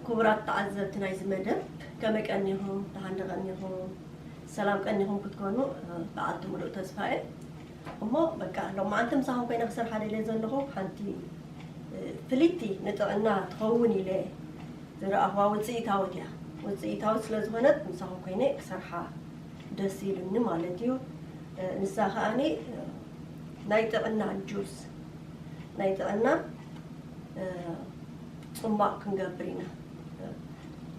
ክቡራት ተዓዘብቲ ናይዚ መደብ፣ ከመይ ቀኒኹም? ደሓን ዶ ቀኒኹም? ሰላም ቀኒኹም ክትኮኑ፣ እ፣ በዓልቲ ሙሉእ ተስፋ እየ። እሞ በቃ ሎማዓንቲ ምሳኹም ኮይነ ክሰርሓ ደልየ ዘለኹ ሓንቲ፣ እ፣ ፍልይቲ ንጥዕና ትኸውን ኢለ ዝረኣኹዋ ውፅኢታዊት እያ። ውፅኢታዊት ስለ ዝኾነት ምሳኹም ኮይነ ክሰርሓ ደስ ኢሉኒ ማለት እዩ። እ፣ ንሳ ከኣኒ፣ እ፣ ናይ ጥዕና ጁስ፣ ናይ ጥዕና፣ እ፣ ጽሟቕ ክንገብር ኢና።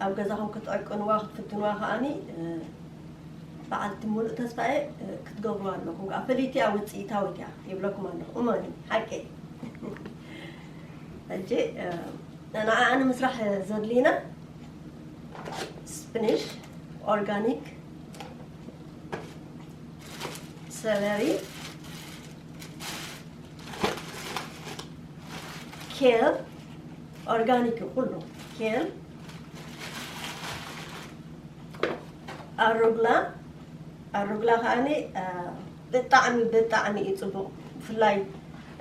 ኣብ ገዛኹም ክትዕቅንዋ፣ ክትፍትንዋ ከኣኒ፣ እ፣ በዓልቲ ሙሉእ ተስፋ እየ፣ እ፣ ክትገብርዋ ኣለኹም። ከኣ ፍልይቲ እያ፣ ውጽኢታዊት እያ ይብለኩም ኣለኹ። እመኑኒ፣ ሓቂ። ሕጂ፣ እ፣ ንዓኣ ንምስራሕ ዘድልዩና ስፕኒሽ፣ ኦርጋኒክ፣ ሰለሪ፣ ኬል፣ ኦርጋኒክ እዩ ኩሉ። ኬል፣ ኣሩግላ፣ ኣሩግላ ከኣኒ፣ እ፣ ብጣዕሚ፣ ብጣዕሚ እዩ ጽቡቕ። ብፍላይ፣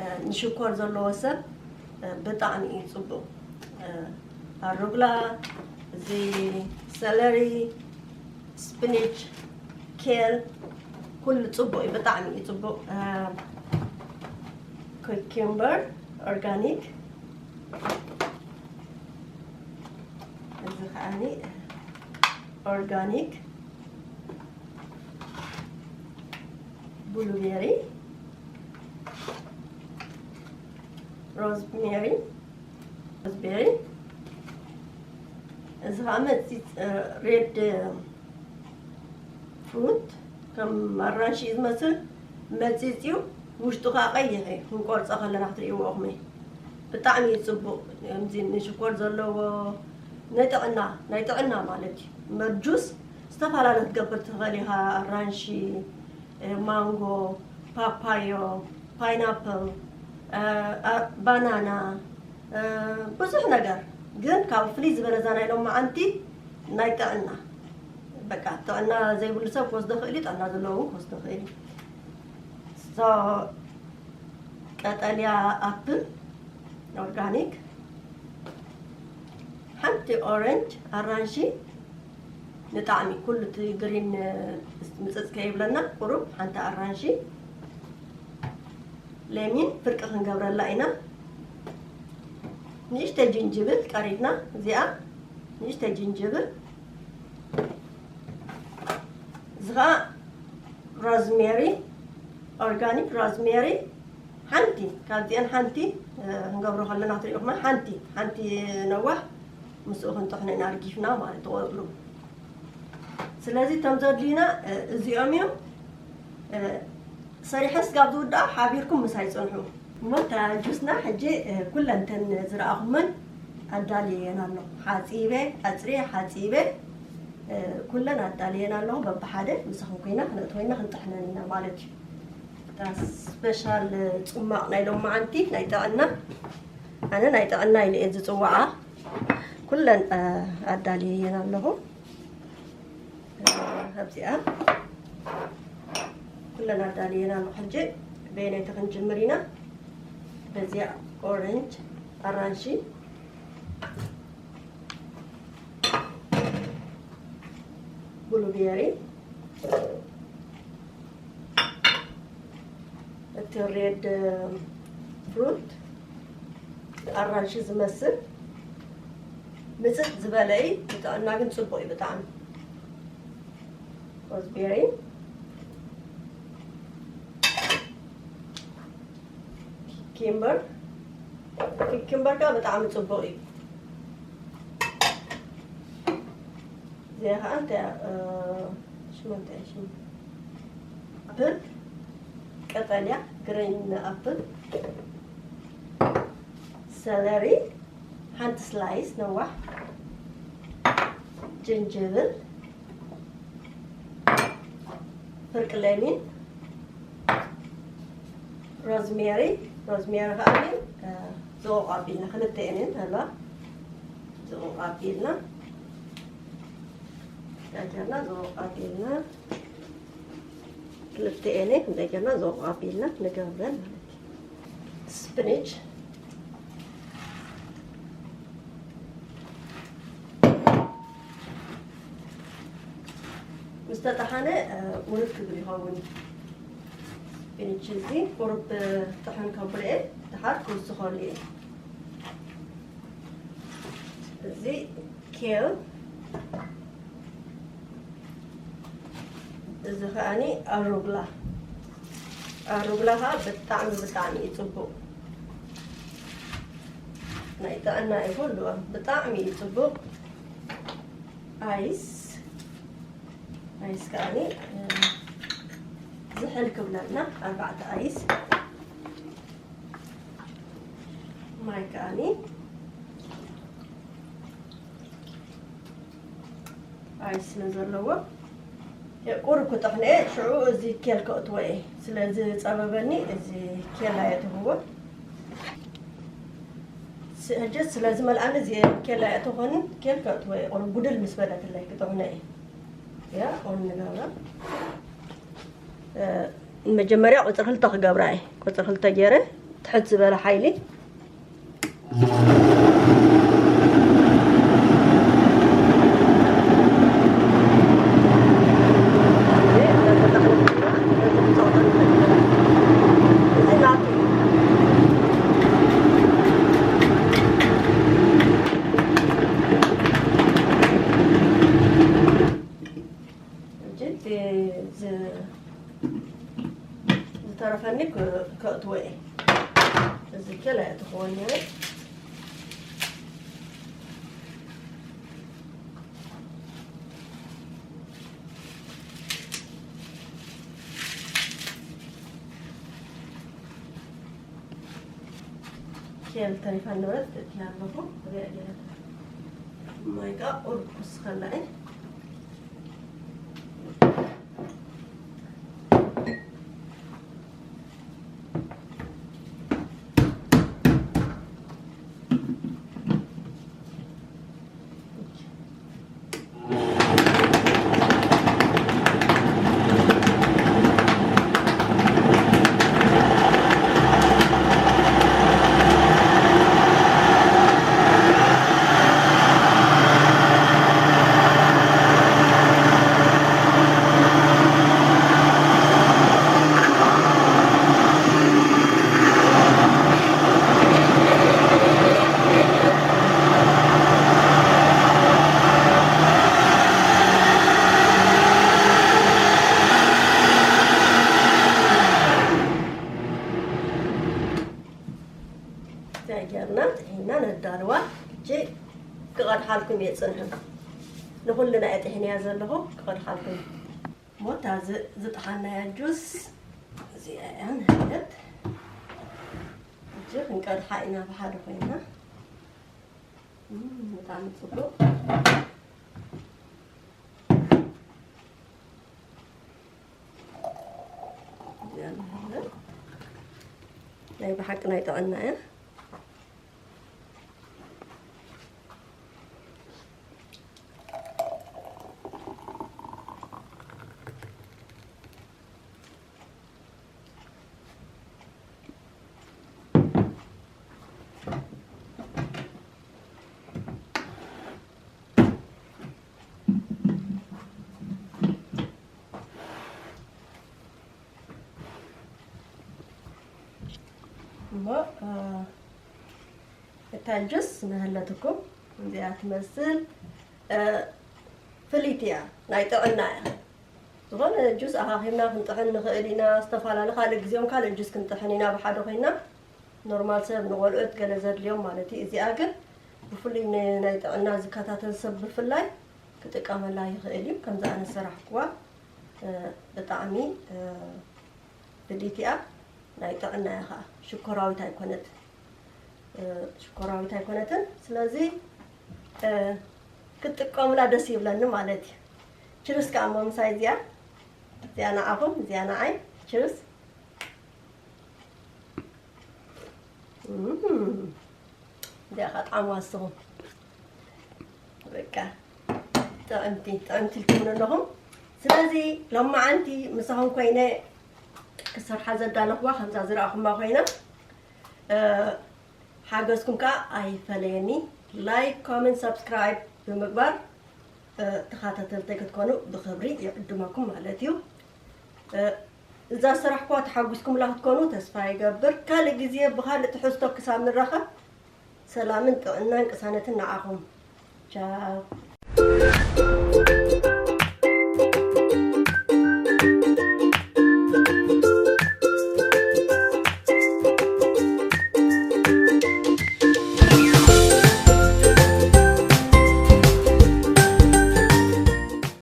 እ፣ ንሽኮር ዘለዎ ሰብ፣ እ፣ ብጣዕሚ እዩ ጽቡቕ። እ፣ ኣሩግላ፣ እዚ ሰለሪ፣ ስፕኒች፣ ኬል፣ ኩሉ ጽቡቕ እዩ፣ ብጣዕሚ እዩ ጽቡቕ። እ፣ ኩኪምበር፣ ኦርጋኒክ፣ እዚ ከኣኒ ኦርጋኒክ፣ ብሉቤሪ፣ ሮዝሜሪ፣ ሮዝቤሪ፣ እዚ ከኣ መጺጽ-፣ ሬድ ፍሩት ከም ኣራንሺ እዩ ዝመስል፣ መጺጽ እዩ፣ ውሽጡ ከኣ ቀይሕ እዩ። ክንቆርጾ ከለና ክትርእይዎ ኢኹም። ብጣዕሚ እዩ ጽቡቕ። ከምዚ ንሽኮር ዘለዎ፣ ናይ ጥዕና፣ ናይ ጥዕና ማለት እዩ። እምበር ጁስ ዝተፈላለየ ክትገብር ትኽእል ኢኻ። ኣራንሺ፣ እ፣ ማንጎ፣ ፓፓዮ፣ ፓይናፕል፣ እ፣ ኣ-፣ ባናና፣ እ፣ ብዙሕ ነገር። ግን ካብ ፍልይ ዝበለ እዛ ናይ ሎማዓንቲ ናይ ጥዕና። በቃ ጥዕና ዘይብሉ ሰብ ክወስዶ ይኽእል እዩ፣ ጥዕና ዘለዎ እውን ክወስዶ ይኽእል እዩ። ሶ፣ ቀጠልያ ኣፕል ኦርጋኒክ፣ ሓንቲ ኦረንጅ፣ ኣራንሺ፣ ንጣዕሚ ኩሉ እቲ ግሪን፣ እ፣ ምጽጽ ከይብለና ቁሩብ ሓንቲ ኣራንሺ፣ ሌሚን ፍርቂ ክንገብረላ ኢና። ንእሽተይ ጅንጅብል ቀሪብና፣ እዚኣ ንእሽተይ ጅንጅብል፣ እዚ ኸኣ ሮዝሜሪ፣ ኦርጋኒክ ሮዝሜሪ፣ ሓንቲ ካብዚአን ሓንቲ፣ እ፣ ክንገብሮ ከለና ትሪኢኹማ፣ ሓንቲ፣ ሓንቲ ነዋሕ ምስኡ ክንጥሕኖ ኢና፣ ኣርጊፍና ማለት ትቆጽሉ። ስለዚ እቶም ዘድልዩና፣ እ፣ እዚኦም እዮም። እ፣ ሰሪሐ ስጋብ ዝውዳእ ሓቢርኩም ምሳይ ጽንሑ። እሞ እታ ጁስና ሕጂ፣ እ፣ ኩለን እተን ዝረኣኹመን ኣዳልየን ኣለኹ። ሓጺበ፣ ኣጽርየ፣ ሓጺበ፣ እ፣ ኩለን ኣዳልየን ኣለኹ። በብሓደ ምሳኹም ኮይና ክነእትወ ኢና፣ ክንጥሕነን ኢና ማለት እዩ። እታ ስፔሻል ጽሟቕ ናይ ሎማዓንቲ ናይ ጥዕና፣ ኣነ ናይ ጥዕና ኢለ እየ ዝጽውዓ። ኩለን፣ እ፣ ኣዳልየን ኣለኹ። እ፣ ኣብዚኣ ኩለን ኣዳልየን ኣለኹ። ሕጂ በየነይቲ ክንጅምር ኢና? በዚኣ ኦረንጅ፣ ኣራንሺ፣ ብሉቤሪ፣ እቲ ሬድ ፍሩት ኣራንሺ ዝመስል ምጽጥ ዝበለ እዩ። ንጥዕና ግን ጽቡቕ እዩ ብጣዕሚ። ሮዝቤሪ፣ ኪምበር፣ ኪምበር ከኣ ብጣዕሚ ጽቡቕ እዩ። እዚኣ ከኣ እንታይ እያ? እ፣ ሽማ እንታይ እያ ሽማ? ኣፕል፣ ቀጠልያ ግሪን ኣፕል፣ ሰለሪ፣ ሓንቲ ስላይስ ነዋሕ፣ ጅንጅብል፣ ፍርቂ ለሚን፣ ሮዝሜሪ፣ ሮዝሜሪ ከኣ፣ እ፣ ዝቑቕ ኣቢልና፣ ክልተኤን እየን፣ ኣለዋ። ዝቑቕ ኣቢልና፣ እንታይ ጌርና ዝቑቕ ኣቢልና፣ ክልተኤን እየን፣ እንታይ ጌርና ዝቑቕ ኣቢልና ንገብረን ማለት እዩ። ስፕኒች፣ ዝተጠሓነ ውርድ ክብል ይኸውን። ድንች እዚ ቁሩብ ጥሕን ከብሎ እየ፣ ድሓር ክውስኸሉ እየ። እዚ ኬል፣ እዚ ከኣኒ ኣሩግላ። ኣሩግላ ከኣ ብጣዕሚ ብጣዕሚ እዩ ጽቡቕ። ናይ ጥዕና እዩ ኩሉ፣ ብጣዕሚ እዩ ጽቡቕ። ኣይስ፣ ኣይስ ከኣኒ፣ እ፣ ዝሕል ክብለልና ኣርባዕተ ኣይስ። ማይ ከኣኒ ኣይስ ስለ ዘለዎ፣ ቁሩብ ክጥሕነ እየ። ሽዑ እዚ ኬል ከእትዎ እየ። ስለ ዝጸበበኒ እዚ ኬል ኣየእትውዎ። ስ-፣ ሕጂ ስለ ዝመልኣኒ እዚ ኬል ኣየእትኾንን፣ ኬል ከእትዎ እየ። ቁሩብ ጉድል ምስ በለትለይ ክጥሕነ እየ። ያ፣ ኦን ንገብራ። እ፣ መጀመርያ ቁጽሪ ክልተ ክገብራ እየ። ቁጽሪ ክልተ ገይረ፣ ትሕት ዝበለ ሓይሊ። እዚ ናቱ እዩ። ሕጂ እቲ ዝ-፣ ዝተረፈኒ ክ-፣ ከእትዎ እየ። እዚ ከላይ እትኸውን ነይሩ። ኬል ተሪፋ ነበረት፣ እቲኣ ኣለኹ፣ እዚኣ ገይረ። ማይ ከኣ ቁሩብ ክውስኸላ እየ። እንታይ ጌርና ጥሒና ነዳልዋ። ሕጂ ክቐድሓልኩም እየ፣ ጽንሑ። ንኹልና እየ ጥሒነያ ዘለኹ፣ ክቐድሓልኩም። እሞ እታ ዝ-፣ ዝጠሓናያ ጁስ እዚኣ እያ ንህለት። ሕጂ ክንቀድሓ ኢና ብሓደ ኮይና። እም፣ ብጣዕሚ ጽቡቕ። እዚኣ ንህለት። ናይ ብሓቂ ናይ ጥዕና እያ። እሞ፣ እ፣ እታ ጁስ ንህለትኩም እዚኣ ትመስል፣ እ፣ ፍልይቲ እያ፣ ናይ ጥዕና እያ። ዝኾነ ጁስ ኣኻኺብና ክንጥሕን ንኽእል ኢና። ዝተፈላለዩ ካልእ ግዜ እውን ካልእ ጁስ ክንጥሕን ኢና ብሓደ ኮይና። ኖርማል ሰብ ንቖልዑት ገለ ዘድልዮም ማለት እዩ። እዚኣ ግን ብፍሉይ ንናይ ጥዕና ዝከታተል ሰብ ብፍላይ ክጥቀመላ ይኽእል እዩ። ከምዚ ኣነ ዝሰራሕኩዋ፣ እ፣ ብጣዕሚ፣ እ፣ ፍልይቲ እያ። ናይ ጥዕና እያ ኸዓ። ሽኮራዊት ኣይኮነት፣ እ፣ ሽኮራዊት ኣይኮነትን። ስለዚ፣ እ፣ ክትጥቀሙላ ደስ ይብለኒ ማለት እዩ። ችርስ ከኣ እሞ ምሳይ እዚኣ፣ እዚኣ ንዓኹም፣ እዚኣ ንዓይ። ችርስ። እም፣ እዚኣ ኸዓ ጣዕማ እስኹም። በቃ፣ ጥዕምቲ፣ ጥዕምቲ ኢልኩምኒ ኣለኹም። ስለዚ፣ ሎማዓንቲ ምሳኹም ኮይነ ክሰርሓ ዘዳለኹዋ፣ ከምዛ ዝረኣኹማ ኮይና፣ እ፣ ሓገዝኩም ከኣ ኣይፈለየኒ። ላይክ፣ ኮመንት፣ ሰብስክራይብ ብምግባር ተኻታተልተይ ክትኮኑ ብኽብሪ ይዕድመኩም ማለት እዩ። እዛ ስራሕኳ ተሓጒስኩምላ ክትኮኑ ተስፋ ይገብር። ካልእ ግዜ ብኻልእ ትሕዝቶ ክሳብ ንራኸብ፣ ሰላምን ጥዕናን ቅሳነትን ንዓኹም። ቻው።